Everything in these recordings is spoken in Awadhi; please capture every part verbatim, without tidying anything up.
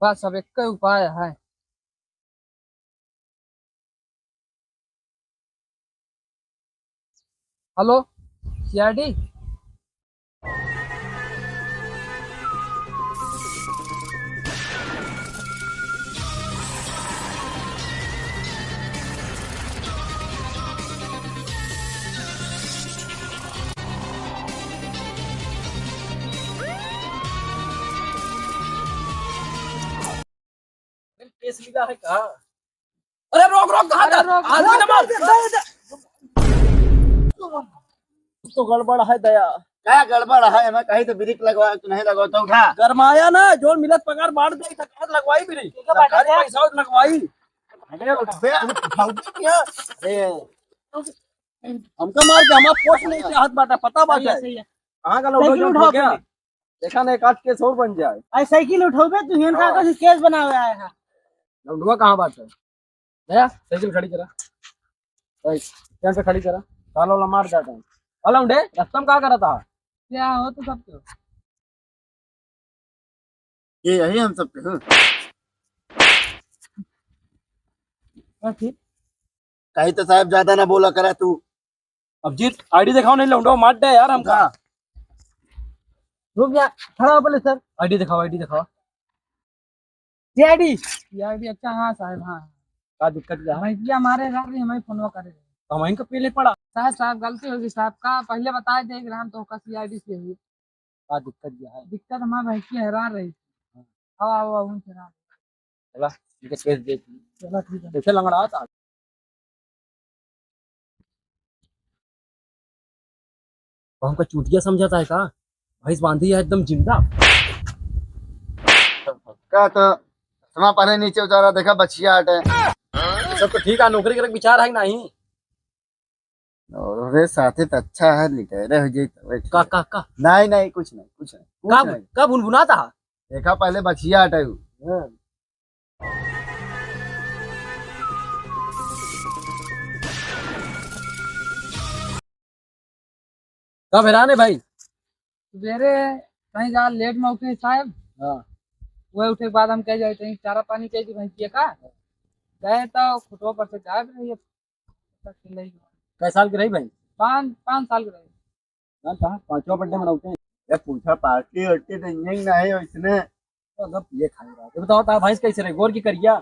बस अब एक उपाय है। हेलो, सीआईडी। केस मिला है का? अरे रोक, रोक, कहाँ अरे था? रोक, आदमी रोक, ना मार। रोक, रोक, रोक। कुछ तो गड़बड़ है दया। क्या गड़बड़ है? हमें कहीं तो ब्रेक लगवा, तू नहीं लगवा तो उठा। गरमाया ना, जोन मिलत पगार बांट दे, तो कहाँ लगवाई ब्रेक? ठीक है, बांटा सरकारी क्या? पैसा और लगवाई। अरे उठा बे, उठा बे क्या? अरे हमका मार के हमार पोस्ट नहीं चाहत बाटा, पता बाटा। सही है, सही है। कहाँ का लौटा साइकिल उठा क्या? देखा ना, एक आध केस और बन जाए। आई साइकिल उठाओ बे, तू हियन का हाँ। कथी केस बनावे आए है? लौंडवा कहाँ बात है? दया, साइकिल खड़ी करा। ए, यहाँ पे खड़ी करा। ताला वाला मार जाता है। अ लौंडे, रास्ता में का करत हा? क्या हो तो सब तो? ये यही हम सब के, हाँ। हाँ, ठीक। कहीं तो साहब ज्यादा ना बोला करा तू। अब जीत, आईडी दिखाओ, नहीं लौंडो मार दे यार हमका। हाँ। रुक जा, खड़ा हो पहले सर। आईडी दिखाओ, आईडी दिखाओ। ये आईडी? ये आईडी, अच्छा, हाँ साहब, हाँ। का दिक्कत क्या है? भैया हमारे रह रही, हमें फोनवा करे। तो हम इनका पहले पड़ा। साहब, साहब, गलती होगी साहब, का पहले बताए दे कि हम तो का सीआईडी से हुई। का दिक्कत क्या है? दिक्कत हमारे भैंस की हैरान रही। हाँ। आओ, आओ, आओ, उनसे ना। चला, इनके केस देख। चला, ठीक है। कैसे लंगड़ा था? तो हमका चूतिया समझता है का? भैंस बांधी है एकदम जिंदा। का तो चश्मा पहने नीचे उतारा, देखा बछिया हटे। सब तो ठीक है, नौकरी करे के विचार है कि नहीं? अरे साथे तो अच्छा है, लिटायर हो जाई तो बैठ का, जाई। का, का? नहीं, नहीं, कुछ नहीं, कुछ नहीं, कुछ का, नहीं। का भुनभुनाता? देखा पहले बछिया हटे हु। हाँ। कब हैरान है भाई? सवेरे कहीं जा लेट में उठे साहब। हाँ। वह उठे के बाद हम कह जाए कहीं चारा पानी चाहिए भैंसिया का। गए तो खुटवा पर से गायब रही है। कै साल के रही भाई? पाँच, पाँच साल के रही। ना कहा, पाँचवा बर्थडे मनाते हैं। ये पूछा पार्टी वार्टी तो नहीं, नहीं है इसने। तो सब ये खाई रहा। ये बताओ, तारा भैंस कैसे रही, गोर की करिया?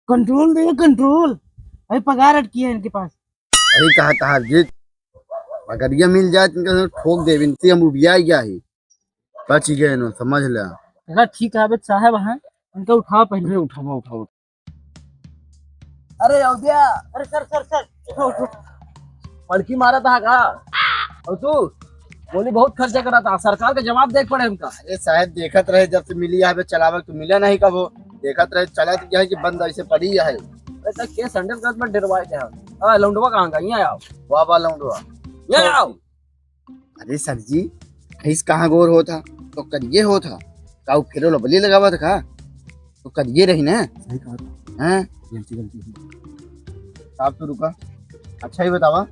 कंट्रोल दे, कंट्रोल। अभी पगार अटकी है इनके पास। यही कहा था जीत, पगड़िया मिल जाए तो इनका ठोक दे, इनसे हम उबिया गया ही। बच गए नो, समझ ले। चला ठीक है, अबे साहब हैं, इनका उठाओ पहले। उठाओ, उठाओ। अरे अवधिया, अरे सर, सर, सर, उठो, उठो। पड़की मारा था का? और तू बोली बहुत खर्चा करा था, सरकार का जवाब देख पड़े हमका। अरे साहब, देखत रहे जब से मिली यहाँ पे चलावे, तू मिला नहीं कबो। देखत रहे चलत क्या है कि बंद ऐसे पड़ी है। अरे सर, के संडल गज में डरवाए थे हम। आ, लौंडवा कहाँ का? यहाँ आओ। वाह, वाह, लौंडवा। यहाँ आओ। अरे सर जी, भैंस कहाँ गोर होत हा? तो करिए होत हा। का उ फेरो लबली लगावत का? तो करिए रही ना। सही कहा था। हैं? गलती, गलती हुई। साहब, तू रुका। अच्छा ही बतावा,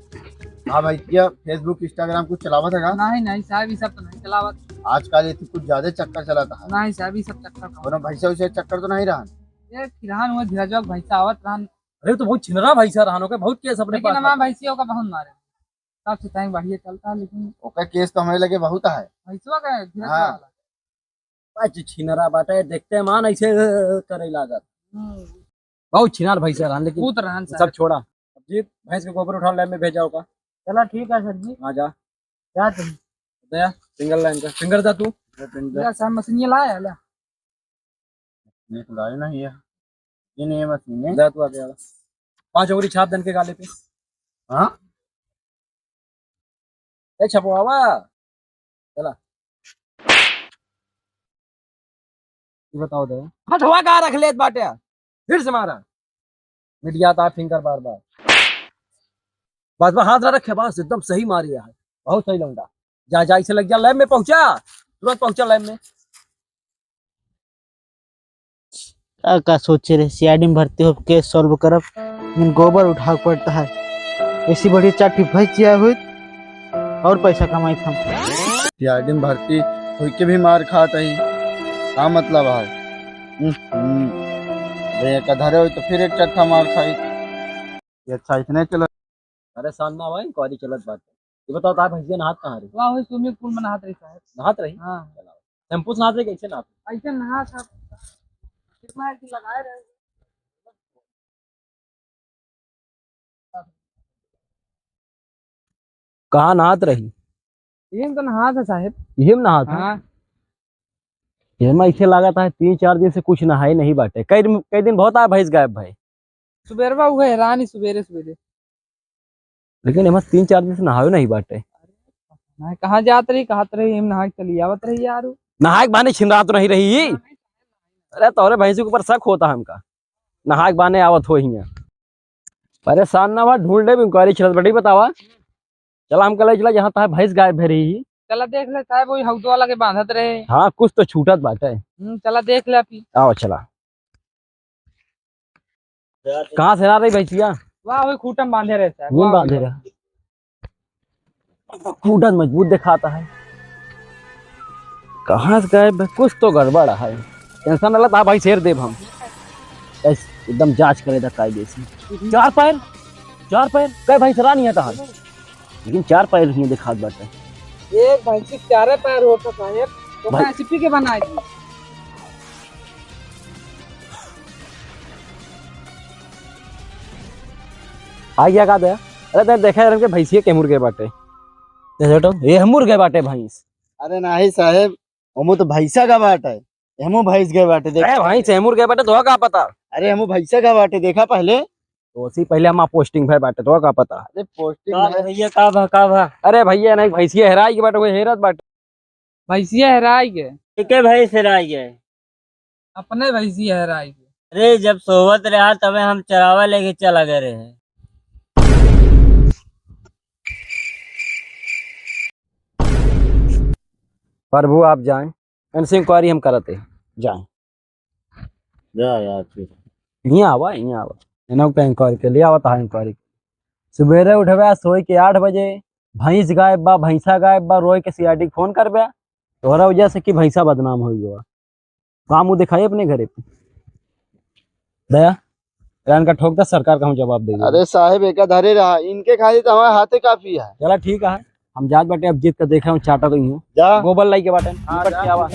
हाँ भाई, क्या Facebook, Instagram कुछ चलावत है का? नहीं, नहीं साहब, ये सब तो नहीं चलावत। आजकल ये तो कुछ ज्यादा चक्कर चलाता है। नहीं साहब, ये सब चक्कर कौन? कोनो भैंसा वैसा चक्कर तो नहीं रहा? ये फिलहाल वो धीरजवा के भैंसा आवत रहन। अरे, तो बहुत छिनरा भैंसा रहन, ओके बहुत केस अपने लेकिन पास हमारे रहन। भैंसियों का बहुत मारे। सबसे तंग बढ़िया चलता है, लेकिन ओकर केस तो हमारे लगे बहुत है। भैंसवा का धीरज हाँ। वाला। बस छिनरा बाटे, देखते मान ऐसे करे लागत। हम्म। बहुत छिनार भैंसा रहन, लेकिन भूत रहन सब साहब। छोड़ा। अब जी भैंस के गोबर उठा लैब में भेजा होगा। चला ठीक है सर जी। हाँ, जा। जा तुम। दया, finger line का। Finger जा तू। Finger। जा, साहब, मशीन ये लाया, ला। ये तो लाए नहीं है। ये नहीं है मशीन है। जा तू आगे आ। पाँच उंगली छाप दन के गाले पे। हाँ? ए छपवावा। चला। ये बताओ दे। हथवा का रख लेत बाटे? फिर से मारा। मिट जाता है finger बार बार। बस बस हाथ ना रखे, बस एकदम सही मारी है। बहुत सही लौंडा। जा, जा, इसे लग जा, lab में पहुंचा। तुरंत पहुंचा lab में। का, का सोचे रहे, सीआईडी में भर्ती हो, case solve करब, लेकिन गोबर उठावे के पड़ता है। ऐसी बढ़िया चार ठी भैंस जिया हुई और पैसा कमाई था। सीआईडी में भर्ती होई के भी मार खात है, का मतलब है? हम्म, हम्म। अरे, एक धरे होई तो फिर एक चट्ठा मार खाई। ये अच्छा, इतने चलो। अरे, शांत ना भाई, inquiry चलत बात। ये बताओ, तार भैंसिया नहात कहाँ रही? वाह, वही swimming pool में नहात रही साहब। नहात रही? हाँ। चलाओ। Shampoo से नहात रही, कैसे नहात? ऐसे नहात था। कितना एक दिन लगाए रहे। कहाँ नहात रही? यही में तो नहात है साहब। यही में नहात है? हाँ। ये में ऐसे लागत है तीन चार दिन से कुछ नहाए नहीं बाटे। कई दिन, कई दिन बहुत आ भैंस गायब भाई। सुबेरवा हुआ है रानी, सुबेरे सुबेरे। लेकिन एमा तीन चार दिन से नहायो नहीं बाटे। नहीं, कहाँ जात रही, कहत रही, हम नहा के चली आवत रही यार। नहाए के बहाने छिनरात नहीं रही। अरे तोरे भैंसी के ऊपर शक होता है हमका, नहाए के बहाने आवत हो हियाँ। परेशान ना हुआ, ढूंढ ले, inquiry चलत बड़ी बतावा। चला हमका ले चला जहाँ तहाँ भैंस गायब भे रही। चला देख ले साहब, वही हौदवा लगे बांधत रहे। हाँ, कुछ तो छूटत बाटे। हम्म, चला देख ले अभी। आओ चला। कहाँ से आ रही भैंसिया? वाह, वही खूंटा में बांधे रहे साहब, नीम वाह, बांधे वाह। रहे। खूंटा मजबूत दिखाता है। कहाँ से गायब है? कुछ तो गड़बड़ है। Tension ना ले, ता भाई शेर देब हम। बस एकदम जांच करे दा कायदे से। चार पैर, चार पैर, कै भैंस रानी है तहार? लेकिन चार पैर ही दिखात बाटे। एक भैंसी के चारे पैर होता साहेब, तो भाई। कैसे पी के बनाई दी? आ गया का दया? अरे दे, देखा यार, इनके भैंसिया के मुर्गे बाटे। दे, हटो, ये हम मुर्गे बाटे भैंस। अरे नाही साहेब, हमू तो भैंसा का बाटे, हमू भैंस गए बाटे, देख। अरे भैंस, हमू मुर्गे बाटे, तो का पता? अरे हमू भैंसा का बाटे, देखा पहले। तो उसी पहले हमार posting भय बाटे, तो का पता? अरे posting का भय। भैया, का भा, का भा? अरे भैया, नहीं, भैंसिया हेराई के बाटे, वो हेरत बाटे। भैंसिया हेराई गए। के भैंस हेराई गए? अपने भैंसिया हेराई गए। अरे, जब सोवत रहा, तबे हम चरावा लेके चला गए रहे। प्रभु, आप जाएं, इनसे inquiry हम करत हैं, जाएं। जा यार, फिर। हियाँ आवा, हियाँ आवा। इन्हों पे inquiry के लिए आवा, तहाँ inquiry। सुबेरे उठबे, सोई के आठ बजे, भैंस गायब बा, भैंसा गायब बा, रोई के सीआईडी के फोन करबे, तोहरा वजह से कि भैंसा बदनाम हो गया। काम वो दिखाई अपने घरे पे। दया, रान का ठोक दे, सरकार का हम जवाब देंगे। अरे साहेब, एका धरे रहा, इनके खातिर तो हमारे हाथे काफी है। चला ठीक है, हम जात बाटे, अब जीत के देखे हूँ, चाटा तो ही हूँ। जा। गोबर लाई के बाटे, हाँ, निपट जा। के आवा।